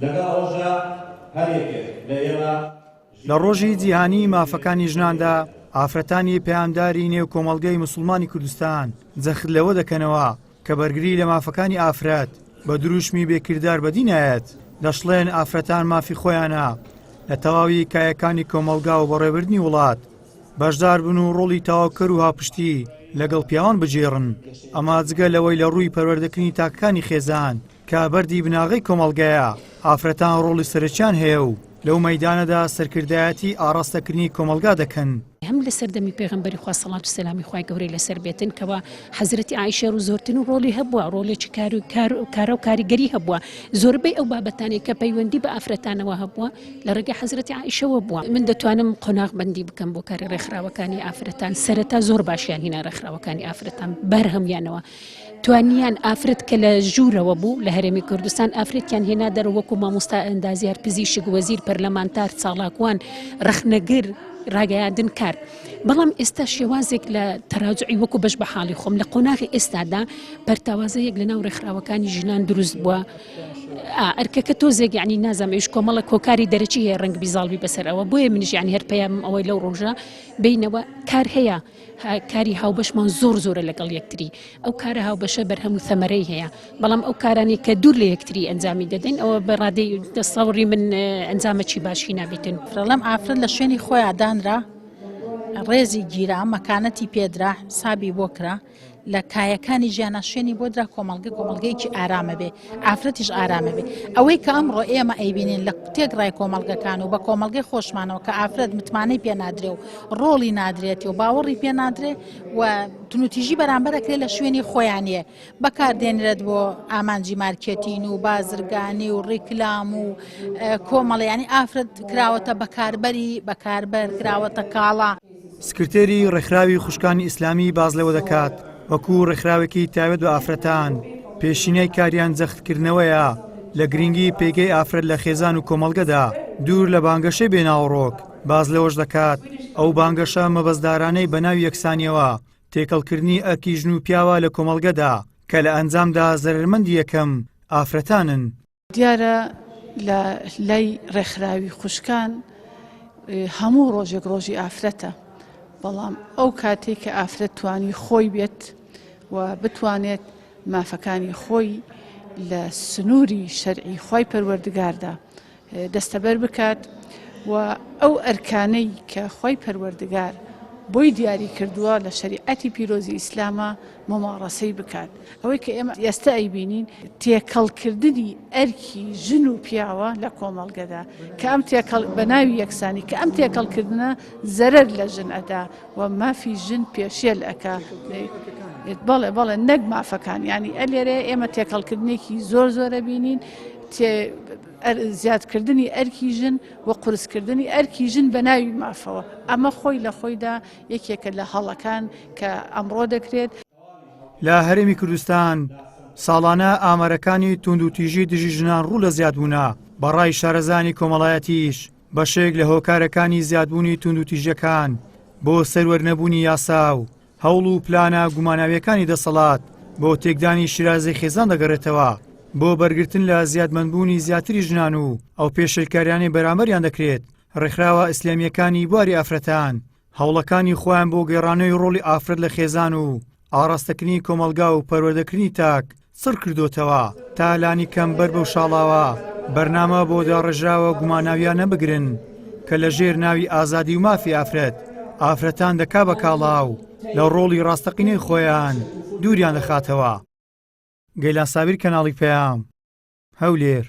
لەگەڵ ئەوەشدا هەر یەکێک لە ئێمە. لە ڕۆژی جیهانیی مافەکانی ژناندا، ئافرەتانی پەیامداری نێو کۆمەڵگەی موسڵمانی کوردستان جەخت لەوە دەکەنەوە کە بەرگری لە مافەکانی ئافرەت بە دروشمی بێ کردار بەدی نایەت، دەشڵێن ئافرەتان مافی خۆیانە لە تەواوی کایەکانی کۆمەڵگا و بەڕێوەبردنی وڵات بەشدار بن و ڕۆڵی تەواوکەر و هاوپشتی لەگەڵ پیاوان بگێڕن، ئەمە جگە لەوەی لە ڕووی پەروەردەکردنی تاکەکانی خێزان کە بەردی بناغەی کۆمەڵگایە، ئافرەتان ڕۆڵی سەرەکیان هەیە و لەو مەیدانەدا سەرکردایەتی ئاڕاستەکردنی کۆمەڵگا دەکەن. هەم لە سەردەمی پێغەمبەری خوا سەڵات و سەلامی خوای گەورەی لەسەر بێتن کەوا حەزرەتی عائیشە ڕو زۆرترین ڕۆڵی هەبووە ڕۆڵێکی کار و کار و کارا و کاریگەری هەبووە زۆربەی ئەو بابەتانەی کە پەیوەندی بە ئافرەتانەوە هەبووە لە ڕێگەی حەزرەتی عائیشەوە بووە من دەتوانم قۆناغ بەندی بکەم بۆ کاری ڕێکخراوەکانی ئافرەتان سەرەتا زۆر باشیان هینا ڕێکخراوەکانی ئافرەتان بەرهەمیانەوە توانیان ئافرەت کە لە ژوورەوە بوو لە هەرێمی کوردستان ئافرەتیان هێنا دەرەوە وەکو مامۆستا ئەندازیار پزیشک وەزیر پەرلەمانتار چاڵاکوان ڕەخنەگر ڕاگەیاندن کار بەڵام ئێستا شێوازێک لە تەراجعی وەکو بەش بە حاڵی خۆم لە قۆناغی ئێستادا پەرتاوازەیەک لە ناو ڕێکخراوەکانی ژنان دروست بووە ئەرکەکە تۆزێک یعنی نازانم ئیش کۆمەڵە کۆکاری دەرەکی هەیە ڕەنگ بیزاڵبی بەسەر ئەوە بۆیە منیش یعنی هەر پەیامم ئەوەی لەو ڕۆژە بینەوە کار هەیە کاری هاوبەشمان زۆر زۆرە لەگەڵ یەکتری ئەو کارە هاوبەشە بەرهەم و ثەمەرەی هەیە بەڵام ئەو کارانەی کە دوور لە یەکتری ئەنجامی دەدەین ئەوە بە ڕادەی دەسەوڕی من ئەنجامەکی باشی نابێتن. دەڵێم ئافرەت لە شوێنی خۆیا دانرا، ڕێزی گیرا، مەکانەتی پێدرا، حسابی بۆ کرا، لە کایەکانی ژیانا شوێنی بۆ درا کۆمەڵگە کۆمەڵگەیەکی ئارامە بێ، ئافرەتیش ئارامە بێ. ئەوەی کە ئەمڕۆ ئێمە ئەیبینین لە تێکڕای کۆمەڵگەکان و بە کۆمەڵگەی خۆشمانەوە کە ئافرەت متمانەی پێ نادرێ و ڕۆڵی نادرێتی و باوەڕی پێ نادرێ و تونوتیژی بەرامبەر ئەکرێ لە شوێنی خۆیانە بەکاردێنرێت بۆ ئامانجی مارکێتین و بازرگانی و ڕیکلام و کۆمەڵیانی ئافرەت کراوەتە بەکاربەری بەکاربەر کراوەتە کاڵا. سکرتێری ڕێکخراوی خوشکانی ئیسلامی باس لەوە دەکات، وەکو ڕێکخراوێکی تایبەت بە ئافرەتان، پێشینەی کاریان جەختکردنەوەیە لە گرنگی پێگەی ئافرەت لە خێزان و کۆمەڵگەدا، دوور لە بانگەشەی بێ ناوەڕۆک، باس لەوەش دەکات، ئەو بانگەشە مەبەستدارانەی بەناوی یەکسانییەوە تێکەڵکردنی ئەرکی ژن و پیاوە لە کۆمەڵگەدا، کە لە ئەنجامدا زەرەرمەندی یەکەم ئافرەتانن. دیارە لە لای ڕێکخراوی خوشکان هەموو ڕۆژێک ڕۆژی ئافرەتە، بەڵام ئەو کاتێک کە ئافرەت توانی خۆی بێت و بتوانێت مافەکانی خۆی لە سنووری شەرعی خوای پەروەردگاردا دەستەبەر بکات و ئەو ئەرکانەی کە خوای پەروەردگار بۆی دیاری کردووە لە شەریعەتی پیرۆزی ئیسلامە موماڕەسەی بکات. ئەوەی کە ئێمە ئێستە ئەیبینین تێکەڵکردنی ئەرکی ژن و پیاوە لە کۆمەڵگەدا کە ئەم تێکەڵ بە ناوی یەکسانی کە ئەم تێکەڵکردنە زەرەر لە ژن ئەدا و مافی ژن پێشێل ئەکا. بەڵێ بەڵێ نەک مافەکان یانی ئەلێرەیە ئێمە تێکەڵکردنێکی زۆر زۆرە بینین زیادکردنی ئەرکی ژن و قورسکردنی ئەرکی ژن بە ناوی مافەوە ئەمە خۆی لە خۆیدا یەکێکە لە هەڵەکان کە ئەمڕۆ دەکرێت. لە هەرێمی کوردستان ساڵانە ئامارەکانی توندوتیژی دژی ژنان ڕوو لە زیادبوونە، بە ڕای شارەزایانی کۆمەڵایەتیش بەشێک لە هۆکارەکانی زیادبوونی توندوتیژیەکان بۆ سەروەر نەبوونی یاسا و هەوڵ و پلانە گوماناویەکانی دەسەڵات بۆ تێکدانی شیرازەی خێزان دەگەڕێتەوە بۆ بەرگرتن لە زیادمەندبوونی زیاتری ژنان و ئەو پێشێلکاریانەی بەرامبەریان دەکرێت ڕێکخراوە ئیسلامییەکانی بواری ئافرەتان هەوڵەکانی خۆیان بۆ گێڕانەوەی ڕۆڵی ئافرەت لە خێزان و ئاڕاستەکردنی کۆمەڵگا و پەروەردەکردنی تاک چڕ کردۆتەوە تا لانیکەم بەر بەو شاڵاوە بەرنامە بۆ داڕێژراوە گوماناویانە بگرن کە لە ژێر ناوی ئازادی و مافی ئافرەت ئافرەتان دەکا بە کاڵا و لە ڕۆڵی ڕاستەقینەی خۆیان دووریان دەخاتەوە. گەیلان سابیر کەناڵی پەیام، هەولێر.